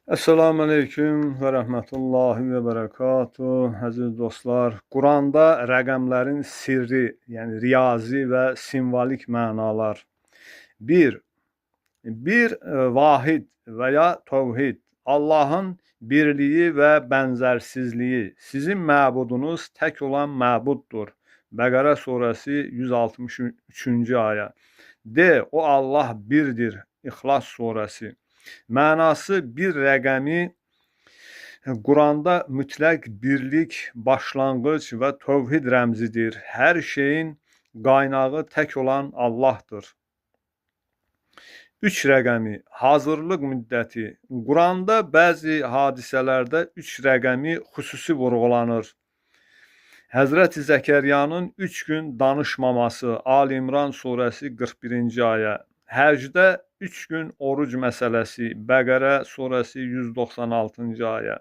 Esselamu aleyküm və rəhmətullahi və bərəkatuh. Əziz dostlar, Quranda rəqəmlərin sirri, yəni riyazi və simvolik mənalar. 1. Bir vahid və ya tövhid, Allahın birliyi və bənzərsizliyi. Sizin məbudunuz tək olan məbuddur. Bəqərə surəsi 163-cü ayə. D. O Allah birdir. İxlas surəsi. Mənası bir rəqəmi Quranda mütləq birlik, başlanğıc və tövhid rəmzidir. Hər şeyin qaynağı tək olan Allahdır. 3 rəqəmi hazırlıq müddəti. Quranda bəzi hadisələrdə 3 rəqəmi xüsusi vurğulanır. Həzrəti Zəkəryanın 3 gün danışmaması, Ali İmran surəsi 41-ci ayə. Həcdə 3 gün oruc məsələsi, Bəqərə surəsi 196-cı ayə.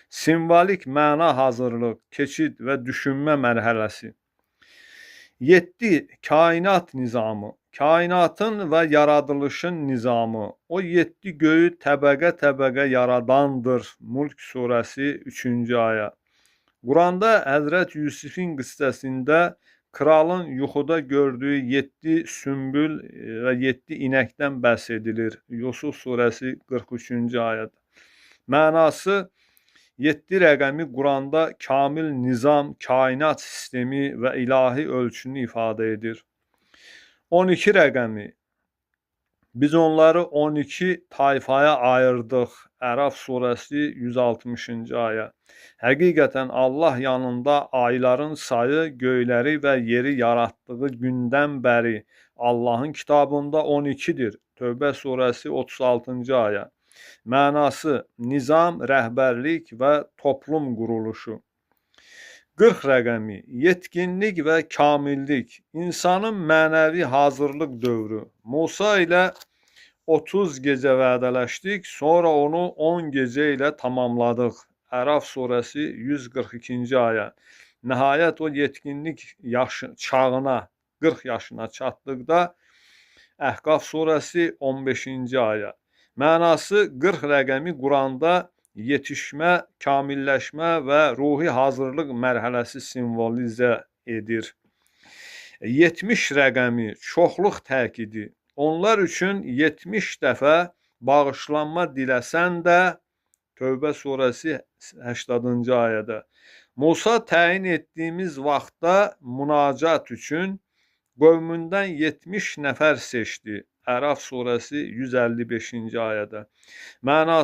Simvolik məna hazırlıq, keçid və düşünmə mərhələsi. 7. Kainat nizamı. Kainatın və yaradılışın nizamı. O 7 göyü təbəqə-təbəqə yaradandır. Mulk surəsi 3-cü ayə. Quranda Həzrət Yusifin qissəsində kralın yuxuda gördüyü 7 sümbül və 7 inəkdən bəhs edilir. Yusuf surəsi 43-cü ayədə. Mənası 7 rəqəmi Quranda kamil nizam, kainat sistemi və ilahi ölçünü ifadə edir. 12 rəqəmi. Biz onları 12 tayfaya ayırdıq. Əraf surəsi 160-cı ayə. Həqiqətən Allah yanında ayların sayı göyləri və yeri yaratdığı gündən bəri Allahın kitabında 12-dir. Tövbə surəsi 36-cı ayə. Mənası nizam, rəhbərlik və toplum quruluşu. 40 rəqəmi yetkinlik və kamillik, insanın mənəvi hazırlıq dövrü. Musa ilə 30 gecə vədələşdik, sonra onu 10 gecə ilə tamamladıq. Əraf surəsi 142-ci ayə. Nəhayət o yetkinlik yaşı, çağına, 40 yaşına çatdıqda Əhqaf surəsi 15-ci ayə. Mənası 40 rəqəmi Quranda yetişmə, kamilləşmə və ruhi hazırlıq mərhələsi simvolizə edir. 70 rəqəmi çoxluq təkidi. Onlar üçün 70 dəfə bağışlanma diləsən də, Tövbə surəsi 80-cı ayədə. Musa təyin etdiyimiz vaxtda münacat üçün qövmündən 70 nəfər seçdi. Əraf surəsi 155-ci ayədə. Mənası